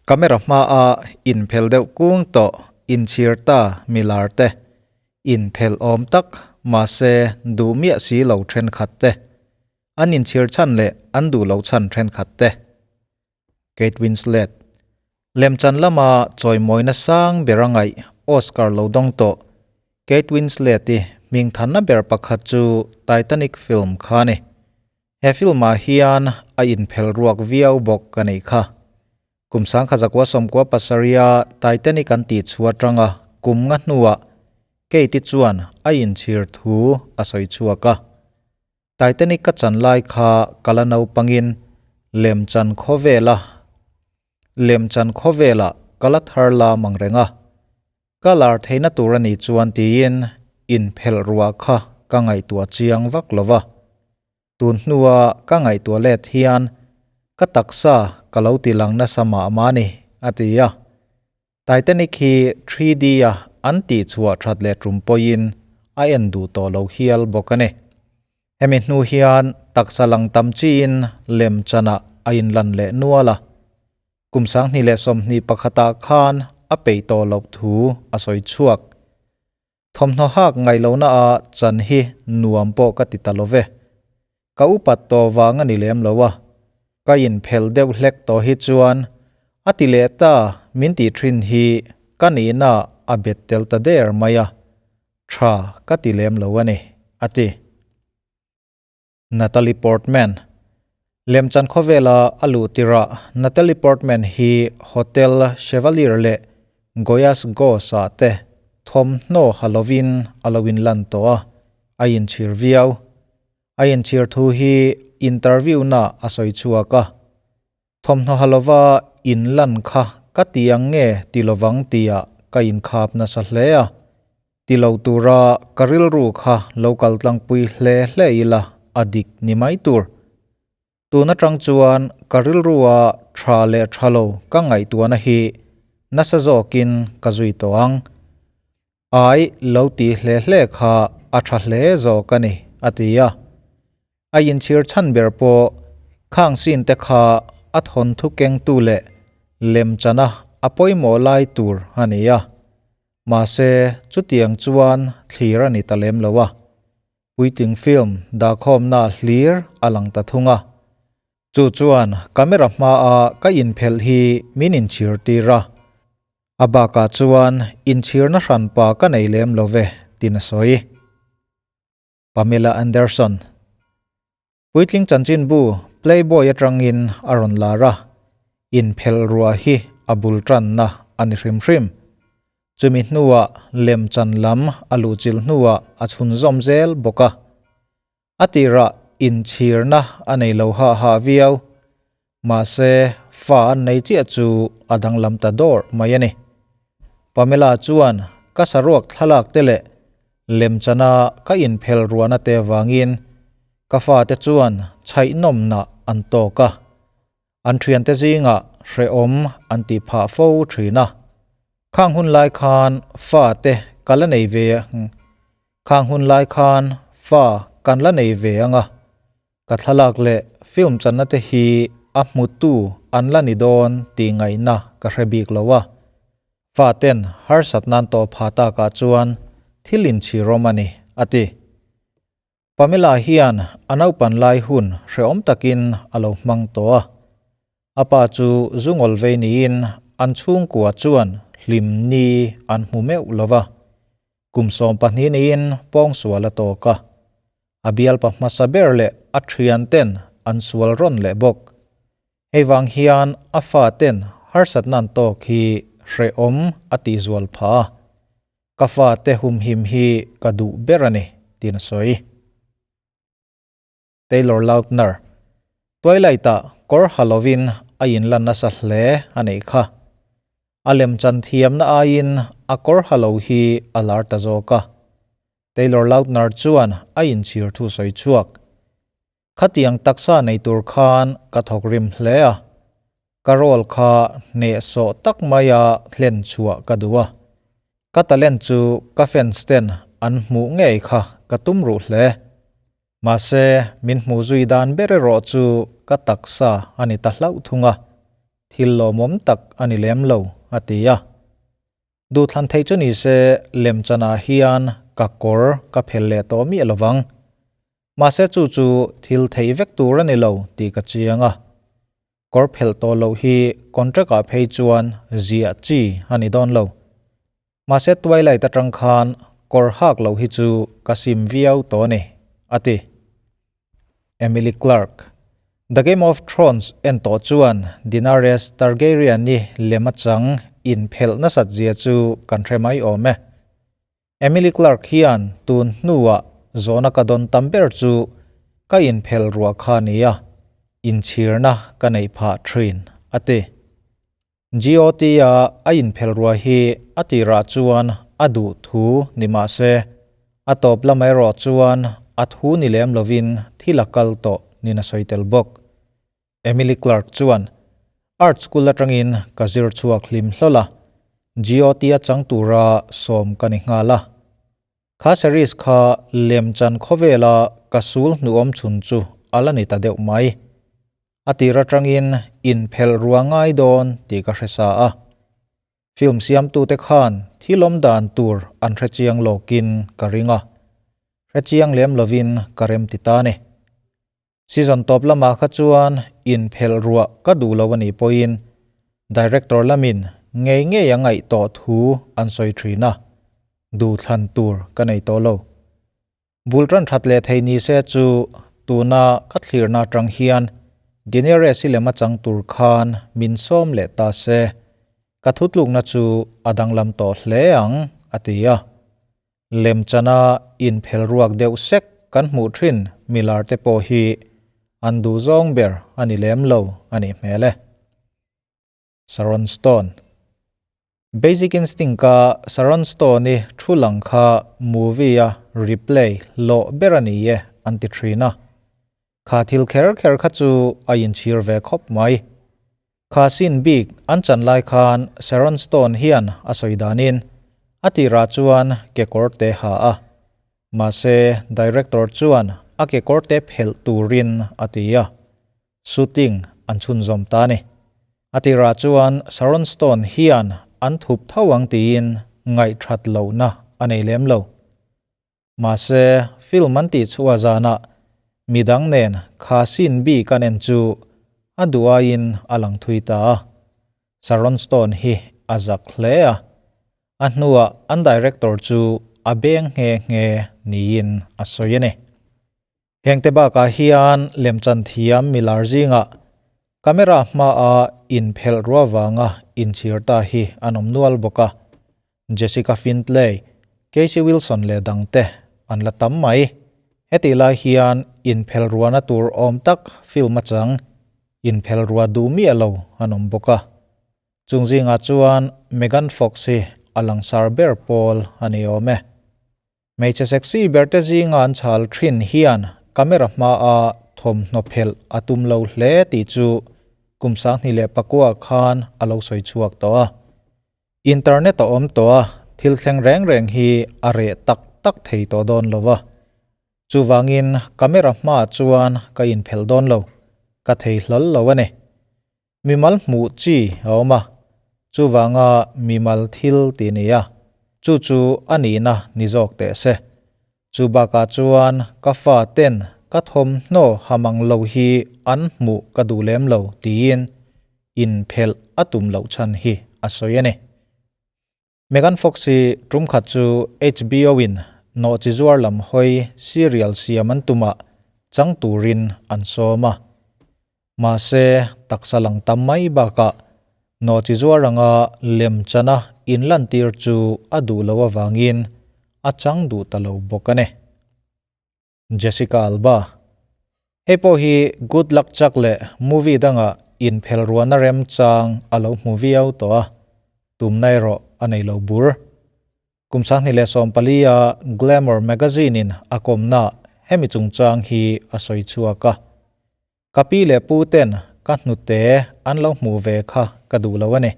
Camera hmaa inphel deuh kung tawh inchhir ta milar te, inphel awm tak mahse duh miah si lo thenkhat te, an inchhir chhan leh an duh loh chhan thenkhat te. Kate Winslet, Lemchan lama chawimawina sang ber a ngaih Oscar lo dawng tawh Kate Winslet-i hmingthanna ber pakhat chu Titanic film kha a ni. He film-ah hian a inphel ruak viau bawk a nih kha. Kum 1997-a Titanic an tih chhuah atanga kum nga hnuah Kate-i chuan a inchhir thu a sawi chhuak a. Titanic ka chan lai kha ka la naupangin lemchan khawvela lemchan khawvelah ka la thar la mang reng a. Ka lar theihna tur a nih chuan tiin inphelh ruah kha ka ngaihtuah chiang vak lo va. Tun hnua ka ngaihtuah let hian ka taksa ka lo ti lang nasa mah mah a ni, a ti a. Titanic hi 3D a an tihchhuah that leh tum pawhin a en duh tawh lo hial bawk a ni. Hemi hnu hian taksa lang tam chiin lemchanah a inlan leh nual a. Kum 2021 ah khan a peih tawh loh thu a sawi chhuak. Thawmhnaw hak ngaih lohna ah chan hi nuam pawh ka ti ta lo ve. Ka upat tawh vang a ni lem lo a. Ka inphelh deuh hlek tawh hi chuan a ti leh ta min tih thin hi ka nihna a bet tel ta der mai a, tha ka ti lem lo a ni, a ti. Natalie Portman. Lemchan khawvela a luh tirah Natalie Portman hi Hotel Chevalier leh Goya's Ghost-ah te thawmhnaw ha lovin a lo inlan tawh a, a inchhir viau. A inchhir thu hi interview-na a sawi chhuak a. Thawmhnaw ha lova inlan kha ka ti ang nge ti lovang tia ka inkhap nasa hle a. Ti lo tura ka rilru kha lo kal tlangpui hle hle ila a dik ni mai tur. Tun atang chuan ka rilrua tha leh tha lo ka ngaihtuahna hi nasa zawkin ka zui tawh ang. Ai lo ti hle hle kha a tha hle zawk a ni, a ti a. A inchhir chhan ber pawh khang scene te kha a thawnthu kengtu leh lemchana a pawimawh lai tur a ni a. Mahse, chutiang chuan thlir a ni ta lem lo a. Puitling film dahkhawmna hlir a lang ta thung a. Chu chuan camera hmaa ka inphelh hi min inchhir tir a. A bakah chuan inchhirna hranpa ka nei lem lo ve, tiin a sawi. Pamela Anderson. Puitling chanchinbu Playboy atangin a rawn lar a, inphelh ruah hi a bul tanna a ni hrim hrim. Chumi hnuah lemchan lam a luhchilh hnuah a chhunzawm zel bawk a. A tirah inchhirna a nei lo hah hah viau. Mahse, fa an nei chiah chu a danglam ta dawr mai a ni. Pamela chuan ka saruak thlalak te leh lemchana ka inphel ruahna te avangin ka fate chuan chhaihnawmna an tawk a, an thiante zingah hrehawm an tih phah fo thin a. Khang hun lai khan fate ka la nei ve Khang hun lai khan fa kan la nei ve ang a, ka thlalak leh film channa te hi a hmutu an la ni dawn tih ngaihna ka hre bik lo a. Fa ten harsat nan tawh pha takah chuan thil inchhirawm a ni, a ti. Pamela hian a naupan lai hun hrehawm takin a lo hmang tawh a. A pa chu zungawl vei niin an chhungkua chuan hlim ni an hmu meuh lo va. Kum 12 niin pawngsual a tawk a. A bialpa hmasa ber leh a thian ten an sual rawn leh bawk. Hei vang hian a fa ten harsatna an tawk hi hrehawm a tihzual phah a. Ka fa te humhim hi ka duh ber a ni, tiin a sawi. Taylor Lautner, Twilight-ah kawr ha lovin a inlan nasa hle a neih kha. A lemchan thiamna aiin a kawr ha lo hi a lar ta zawk a. Taylor Lautner chuan a inchhir thu sawi chhuak. Khatiang taksa nei tur khan ka thawk rim hle a. Ka role kha hnehsawh tak maia hlen chhuah ka duh a. Ka talent chu ka fans ten an hmuh ngei kha ka tum ruh hle. Mahse, min hmuh zui dan ber erawh chu ka taksa a ni ta hlauh thung a. thil lawmawm tak a ni lem lo, a ti a. Duhthlan theih chu ni se lemchanah hian ka kawr ka phel leh tawh miah lovang. Mahse chu chu thil theih vek tur a ni lo tih ka chiang a. Kawr phelh tawh loh hi contract ah phei chuan ziah chi a ni dawn lo. Mahse Twilight atang khan kawr hak loh hi chu ka sim viau tawh a ni, a ti. Emily Clarke, The Game of Thrones en tawh chuan Daenerys Targaryen-i lem atang inphelh nasat zia chu kan hre mai awm e. Emily Clarke hian tun hnuah zawhna ka dawn tam ber chu ka inphel ruah kha nia, inchhirna ka neih phah thin, a ti. GOT-a a inphel ruah hi a tirah chuan a duh thu ni mah se, a tawp lam erawh chuan a thu ni lem lovin thil a kal tawh nin a sawi tel bawk. Emily Clarke chuan, Art school atangin ka zir chhuak hlim hlawl a, GOT a chang tura sawm ka ni nghal a. Kha series kha lemchan khawvela ka sul hnuawm chhun chu a la ni ta deuh mai. A tir atangin inphelh rua ngai dawn tih ka hre sa a. Film siamtute khan thil awm dan tur an hrechiang lawkin ka ring a, hrechiang lem lovin ka remti ta ni. Season tawp lamah kha chuan inphelh ruah ka duh lo a nih pawhin Director lamin ngei ngei a ngaih tawh thu an sawi thin a, duhthlan tur ka nei tawh lo. Bul tan that leh thei ni se chu tuna ka thlirna atang hian Daenerys i lem a chang tur khan min sawm leh ta se, ka thutlukna chu a danglam tawh hle ang, a ti a. Lemchana inphel ruak deuh sek kan hmuh thin milar te pawh hi an duh zawng ber a ni lem lo a nih hmel e. Sharon Stone Basic Instinct a Sharon Stone i thu lang kha movie a replay hlawh ber a ni e an ti thin a. Kha thil kher kher kha chu a inchhir ve khawp mai. Kha scene bik an chan lai khan Sharon Stone hian a sawi danin a tirah chuan kekawr te ha a, mahse director chuan a kekawr te phelh turin a ti a, shooting an chhunzawm ta a ni. A tirah chuan Sharon Stone hian an thup tho ang tiin ngaihthat lohna a nei lem lo. Mahse, film an tih chhuah zanah midang nen kha scene bik an en chu a duh aiin a lang thui ta a. Sharon Stone hi a zak hle a, a hnuah an director chu a beng nghe nghe niin a sawi a ni. Hengte bakah hian lemchan thiam milar zingah camera hmaa inphelh ruah vanga inchhir ta hi an awm nual bawk a, Jessica Findlay, Casey Wilson leh dangte an la tam mai. Hetih lai hian inphelh ruahna tur awm tak film atang inphelh ruah duh miah lo an awm bawk a. Chung zingah chuan Megan Fox hi a langsar ber pawl a ni awm e. Hmeichhe sexy ber te zinga an chhal thin hian camera hmaa thawmhnaw phelh a tum lo hle tih chu kum 2009 khan a lo sawi chhuak tawh a. Internet a awm tawh a, thil thleng reng reng hi a reh tak tak thei tawh dawn lo va. Chuvangin camera hmaah chuan ka inphelh dawn lo, ka thei hlawl lo a ni. Mimal hmuh chi a awm a, chuvanga mimal thil tih ni a, chu chu a nihna ni zawk teh se. Chu bakah chuan ka fa ten ka thawmhnaw ha mang lo hi an hmuh ka duh lem lo tiin inphelh a tum loh chhan hi a sawi a ni. Megan Fox hi tum khat chu HBO in nawhchi zuar lam hawi serial siam an tumah chang turin an sawm a. Mahse, taksa lang tam mai bakah nawhchi zuar anga lem chana inlantir chu a duh loh avangin a chang duh ta lo bawk a ni. Jessica Alba. Hei pawh hi Good Luck Chuck leh movie danga inphel ruahna remchang a lo hmu viau tawh a, tumna erawh a nei lo bur. Kum 2014 a Glamour magazine in a kawmna hemi chungchang hi a sawi chhuak a. Ka pi leh pu ten ka hnute an lo hmuh ve kha ka duh lo a ni.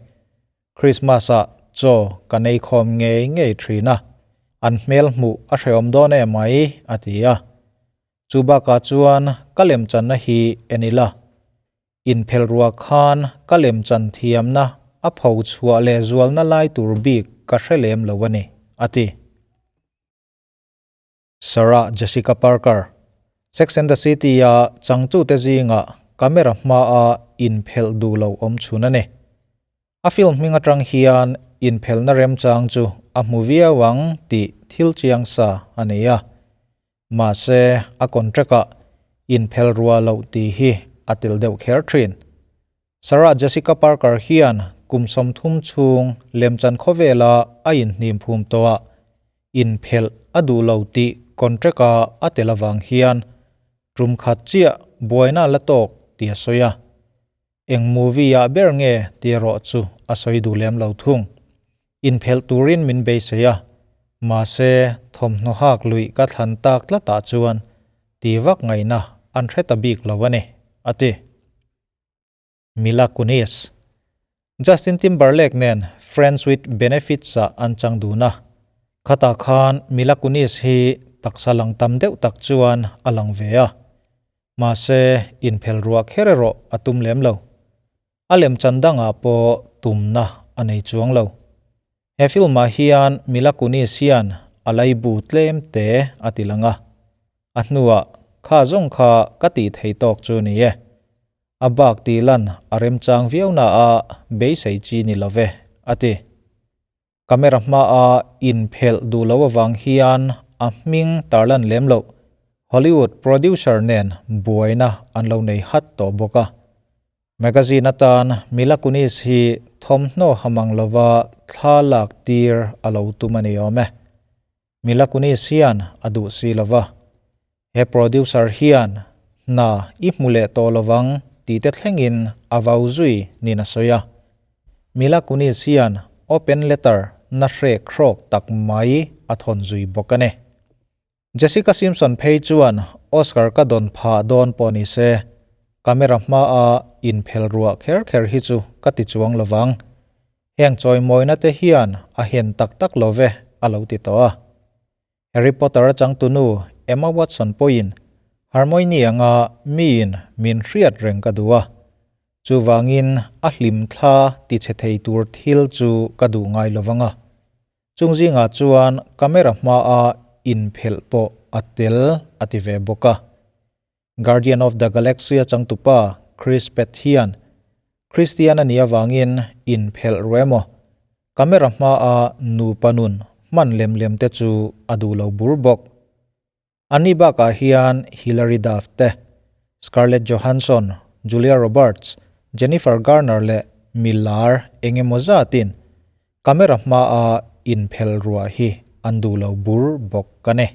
Christmas ah chaw ka nei khawm ngei ngei thin a, an hmel hmuh a hrehawm dawn em mai a ti a. Chu bakah chuan ka lemchanna hi en ila. Inphelh ruah khan ka lemchan thiamna a pho chhuah leh zualna lai tur bik ka hre lem lo a ni, a ti. Sarah Jessica Parker, Sex and the City-a changtute zingah camera hmaa inphelh duh lo awm chhun a ni. A film hming atang hian inphelhna remchang chu a hmu viau ang tih thil chiang sa a nei a. Mahse, a contract-ah inphelh ruah loh tih hi a tel deuh kher thin. Sarah Jessica Parker hian kum 30 chhung lemchan khawvela a inhnim phum tawh a, inphelh a duh lo tih contract-a a tel avang hian tum khat chiah buaina la tawk tih a sawi a. Eng movie-ah ber nge tih erawh chu a sawi duh lem lo thung. Inphelh turin min beisei a, mahse thawmhnaw hak luih ka thlan tak tlatah chuan ti vak ngaihna an hre ta bik lo a ni, a ti. Mila Kunis, Justin Timberlake nen Friends with Benefits-ah an chang dun a. Khatah khan Mila Kunis hi taksa lang tam deuh tak chuan a lang ve a. Mahse, inphel ruah kher erawh a tum lem lo. A lemchan dangah pawh tumna a nei chuang lo. He film-ah hian Mila Kunis hian a laibu tlem te a ti lang a. A hnuah, Kha zawng kha ka tih thei tawk chu ni e. A bak tih lan a remchang viau na a beisei chi ni lo ve, a ti. Camera hmaa inphelh duh lo avang hian a hming tarlan lem loh Hollywood producer nen buaina an lo nei hat tawh bawk a. Magazine atan Mila Kunis hi thawmhnaw hamang lova thla lak tir a lo tum a ni awm e. Mila Kunis hian a duh si lo va, he producer hian hna i hmu leh tawh lovang tih te thlengin a vau zui niin a sawi a. Mila Kunis hian open letter na hrek hrawk tak mai a thawn zui bawk a ni. Jessica Simpson phei chuan Oscar ka dawn phah dawn pawh ni se, camera hmaa inphel ruah kher kher hi chu ka ti chuang lovang. Heng chawimawina te hian a hen tak tak lo ve, a lo ti tawh a. Harry Potter a changtunu Emma Watson pawhin Hermione anga miin min hriat reng ka duh a, chuvangin a hlim thla ti chhe thei tur thil chu ka duh ngai lo vang a. Chung zingah chuan camera hmaa inphelh pawh a tel a ti ve bawk a. Guardian of the Galaxy a changtupa Chris Pratt hian Christian a nih avangin inphelh ru emaw, camera hmaa nupa nun hman lem lem te chu a duh lo bur bawk. Anni bakah hian Hilary Duff te, Scarlett Johansson, Julia Roberts, Jennifer Garner leh mi lar eng emaw zatin camera hmaa inphelh ruah hi an duh lo bur bawk a ni.